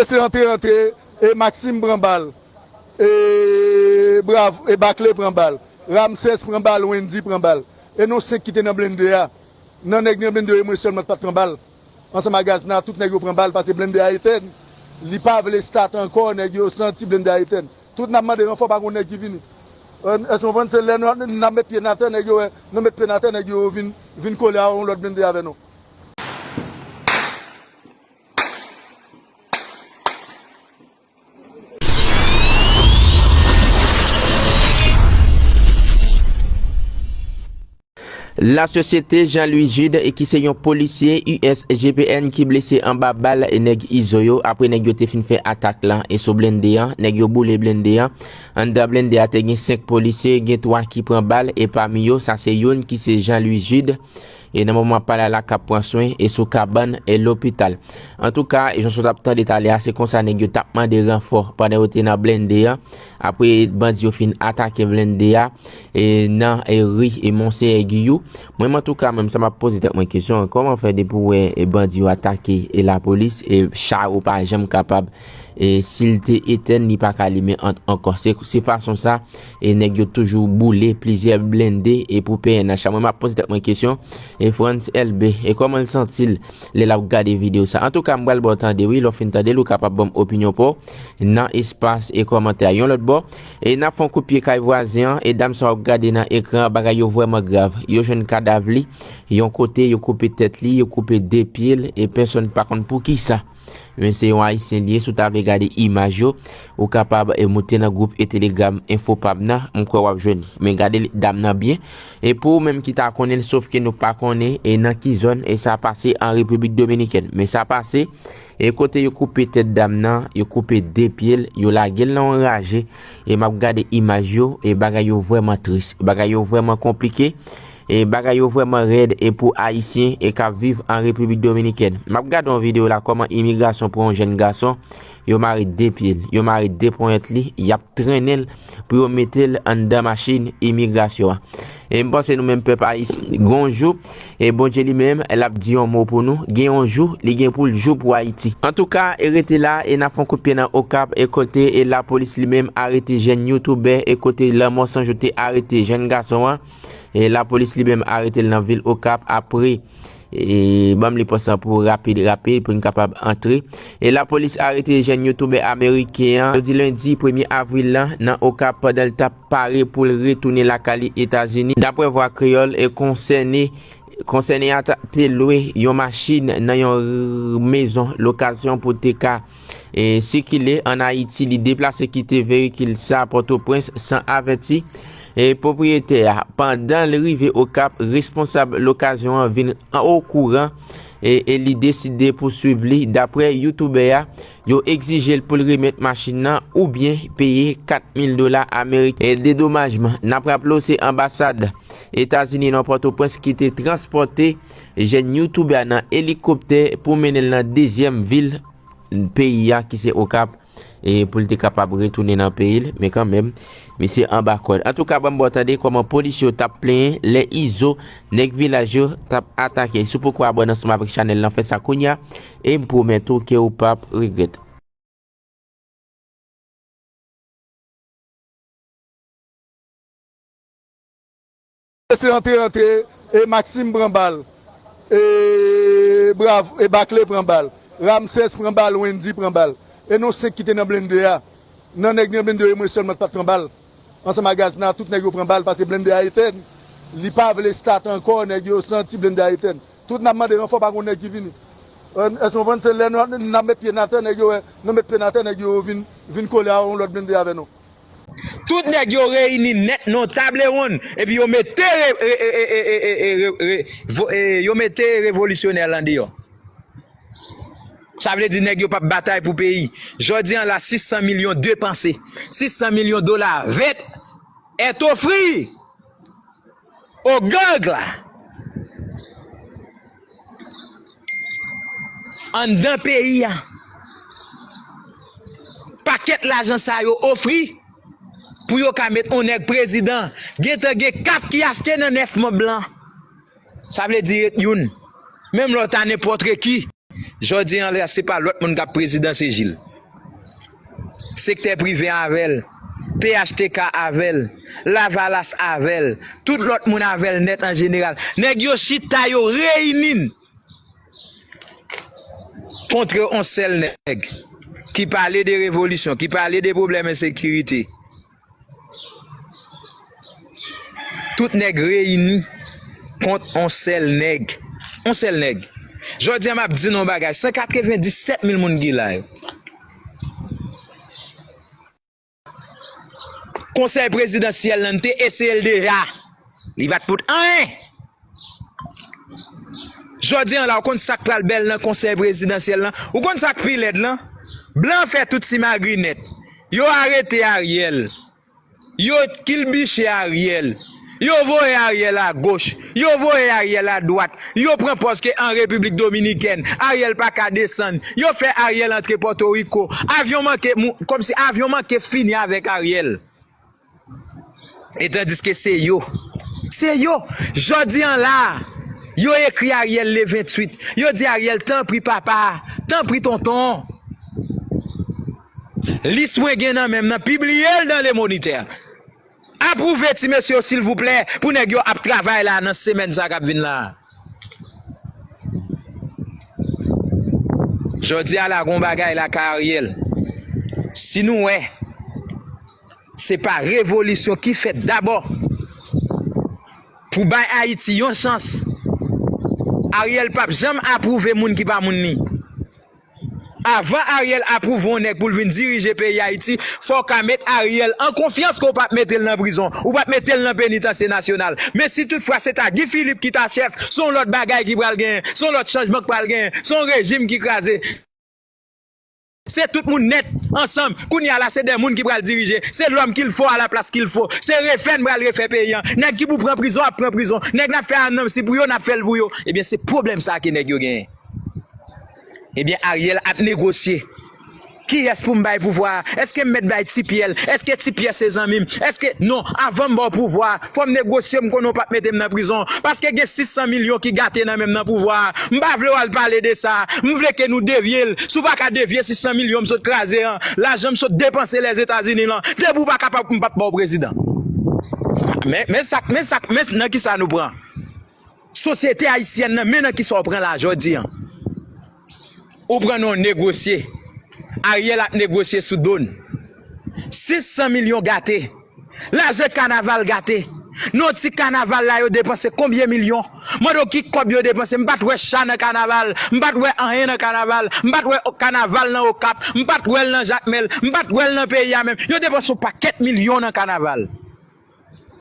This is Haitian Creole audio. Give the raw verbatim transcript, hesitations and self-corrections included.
Se antre, antre, e Maxime pran bal, e Brav, e Baklé pran bal, Ramsès pran bal, Wendy pran bal. E nou senk ki te nan blende a. Nan nèg nan blende yo, e mwen sèlman ki pa t pran bal. Ansanm ak Gazna, tout nèg yo pran bal, paske blende a etèn. Li pa vle start ankò, nèg yo santi blende a etèn. Tout n ap mande ranfò, pa gon nèg ki vini. Èske w konprann? Se lè nou, n ap met pye n atè, nèg yo wè, nou met pye n atè, nèg yo vin, vin kole a yon lòt blende avè nou. Lasosyete Jean Louis Jude, ki se yon polisye U S G P N ki blese anba bal nèg Izo yo, apre nèg yo te fin fè atak la e sou blende an, nèg yo boule blende an. Anndan blende a te gen senk polisye, gen twa ki pran bal e pami yo, sa se youn ki se Jean Louis Jude. E nan moman m ap pale a la k ap pran swen e sou kabann e lopital. Antouka, jan w sot ap tande talè a, se konsa nèg yo t ap mande ranfò pandan yo te nan blende an. Apre bandi yo fin atake blende a e nan e ri e Monseyè Giyou. Mwen menm antouka, menm sa m ap poze tèt mwen kesyon, kòman fè depi w wè e bandi yo atake e lapolis e cha yo pa janm kapab e si l te etèn, li pa ka limen an- ankò. Se, se fason sa e nèg yo toujou boule plizyè blende e pou P N H la. Mwen m ap poze tèt mwen kesyon, e Frantz Elbé, e kòman l santi l lè l ap gade videyo sa? Antouka, m pral ba w tande wi, lè w fin tande l, ou kapab ban m opinyon pa w nan espas e kòmantè a. Yon lòt bò, e n ap fè yon kout pye kay vwazen an, e dam sa w ap gade nan ekran an, bagay yo vrèman grav. Yo jwenn kadav li yon kote, yo koupe tèt li, yo koupe de pye l, e pèsonn pa konn poukisa. Men se yon Ayisyen li ye, si w ta vle gade imaj yo, ou kapab e moute nan gwoup e Telegram Enfopab nan, m kwè w ap jwenn li. Men gade dam nan byen, e pou ou menm ki ta konnen l, sofke nou pa konnen e nan ki zòn e sa pase an Repiblik Dominikèn. Men sa pase, e kote yo koupe tèt dam nan, yo koupe de pye l, yo lage l nan yon raje, e m ap gade imaj yo, e bagay yo vrèman tris, bagay yo vrèman konplike. E bagay yo vrèman rèd e pou Ayisyen e k ap viv an Repiblik Dominikèn. M ap gade yon videyo la kòman imigrasyon pran yon jèn gason, yo mare de pye l, yo mare de ponyèt li, y ap trennen l pou yo mete l anndan machin imigrasyon an. E m panse nou menm pèp ayisyen, gen yon jou, e Bondye li menm, l ap di yon mo pou nou, gen yon jou, li gen pou l jou pou Ayiti. Antouka, e rete la, e n ap fè yon kout pye nan Okap, e kote, e lapolis li menm arete jèn youtubè, e kote Lanmò San Jou te arete jèn gason an. E lapolis li menm arete l nan vil Okap apre, e, ban m li pòs lan pou rapid, rapid, pou n kapab antre. E lapolis arete jèn youtubè ameriken an jodi lendi premye avril lan nan Okap pandan l t ap pare pou l retounen lakay li Etazini. Daprè Vwa Kreyòl, e konsène, konsène a ta- te lwe yon machin nan yon r- mezon lokasyon pou te ka e, sikile ann Ayiti, li deplase kite veyikil sa Pòtoprens san avèti e pwopriyetè a. Pandan l rive Okap, responsab lokasyon an vin an okouran e, e li deside pouswiv li. Daprè youtubè a, yo egzije l pou l remèt machin nan oubyen peye kat mil dola ameriken e dedomajman. N ap raple w, se anbasad Etazini nan Pòtoprens ki te transpòte jèn youtubè a nan elikoptè pou mennen l nan dezyèm vil peyi a ki se Okap, e pou l te kapab retounen nan peyi l, men kanmenm, misye anba kòd. Antouka, ban m ba w tande kòman polis yo t ap plenyen lè Izo, nèg vilaj yo, t ap atake. Si w poko abòne ansanm avèk chanèl lan, fè sa kounye a, e m pwomèt ou ke w p ap regrèt. Se antre, antre, e Maxime pran bal, e Brav, e Baklé pran bal, Ramsès pran bal, Wendy pran bal. E nou senk ki te nan blende a. Nan nèg nan blende yo, e mwen sèlman ki pa t pran bal. Ansanm ak Gazna, tout nèg yo pran bal, paske blende a etèn. Li pa vle start ankò, nèg yo santi blende a etèn. Tout n ap mande ranfò, pa gon nèg ki vini. Èske w konprann? Se lè n ap met pye n atè, nèg yo wè, nou met pye n atè, nèg yo vin, vin kole a yon lòt blende avè nou. Tout nèg yo reyini nèt nan yon table ronde, epi yo mete re, re, re, re, re, re, re, vo- e, yo mete revolisyonè lan deyò. Sa vle di nèg yo p ap batay pou peyi. Jodi an la, sis san milyon depanse, sis san milyon dola vèt est offert aux gangs la anndan peyi a. Pakèt lajan sa yo ofri pou yo ka met on nèg prezidan. Gentan gen kat ki achte nan nèf manm lan. Sa vle di ret youn. Menm lè w ta nenpòtre ki. Jodi an la, se pa lòt moun k ap prezidan, se Jil. sektè prive avè l, P H T K avè l, Lavalas avè l, tout lòt moun avè l nèt an jeneral. Nèg yo chita, yo reyini kont yon sèl nèg ki pale de revolisyon, ki pale de pwoblèm ensekirite. Tout nèg reyini kont on sèl nèg. On sèl nèg. Jodi a, m ap di nou yon bagay, san katrevenndisèt mil moun ki la yo. Konsèy prezidansyèl lan te eseye l deja. Li pa t pote anyen. Jodi a la, ou konn sa k pral bèl nan konsèy prezidansyèl lan? Ou konn sa k pi lèd lan? Blan fè tout simagri nèt. Yo arete Ariel. Yo kilbiche Ariel. Yo voye Ariel agoch. Yo voye Ariel adwat. Yo pran pòz ke an Repiblik Dominikèn, Ariel pa ka desann. Yo fè Ariel antre Pòtoriko. Avyon manke, mou-, kòmsi avyon manke fini avèk Ariel. E tandiske se yo. Se yo. Jodi an la, yo ekri Ariel le venntuit. Yo di Ariel, tanpri papa, tanpri tonton. Lis mwen gen nan men m nan, pibliye l dans Le Moniteur. Apwouve ti mesye yo, silvouplè, pou nèg yo ap travay la nan semèn sa k ap vin la. Jodi a la, gon bagay la, ka Ariel. Si nou wè, se pa revolisyon ki fèt dabò pou bay Ayiti yon chans. Ariel p ap janm apwouve moun ki pa moun li. Avan Ariel apwouve yon nèg pou l vin dirije peyi Ayiti, fò w ka met Ariel an konfyans ke w p ap mete l nan prizon, ou p ap mete l nan penitansye nasyonal. Men si toutfwa se ta Guy Philippe ki ta chèf, se yon lòt bagay ki pral genyen, se yon lòt chanjman k pral genyen, se yon rejim ki kraze. Se tout moun nèt ansanm. Kounye a la, se de moun ki pral dirije. Se l'homme qu'il faut à la place qu'il faut. Se refè n pral refè peyi a. Nèg ki pou pran prizon ap pran prizon. Nèg n ap fè amnisti pou yo, n ap fè l pou yo. Ebyen, se pwoblèm sa a ke nèg yo genyen. Ebyen, Ariel ap negosye. Kiyès pou m bay pouvwa a? Èske m mèt bay Ti Pyè l? Èske Ti Pyè se zanmi m? Èske, non, avan m ba w pouvwa a, fò m negosye, m konnen w p ap mete m nan prizon. Paske gen sis san milyon ki gate nan men m nan pouvwa a. M pa vle w al pale de sa. M vle ke nou devye l. Si w pa ka devye sis san milyon m sot kraze an, lajan m sot depanse Lèzetazini lan, depi w pa kapab, m p ap ba w prezidan. Men, men sa, men sa, men nan kisa nou pran sosyete ayisyèn nan, men nan kisa w pran la jodi an. Ou pran nan yon negosye. Ariel ap negosye sou do n. Sis san milyon gate. Lajan kanaval gate. Nan yon ti kanaval la, yo depanse konbyen milyon? Mande w ki kòb yo depanse. M pa t wè cha nan kanaval. M pa t wè anyen nan kanaval. M pa t wè kanaval nan Okap. M pa t wè l nan Jakmèl. M pa t wè l nan peyi a menm. Yo depanse yon pakèt milyon nan kanaval.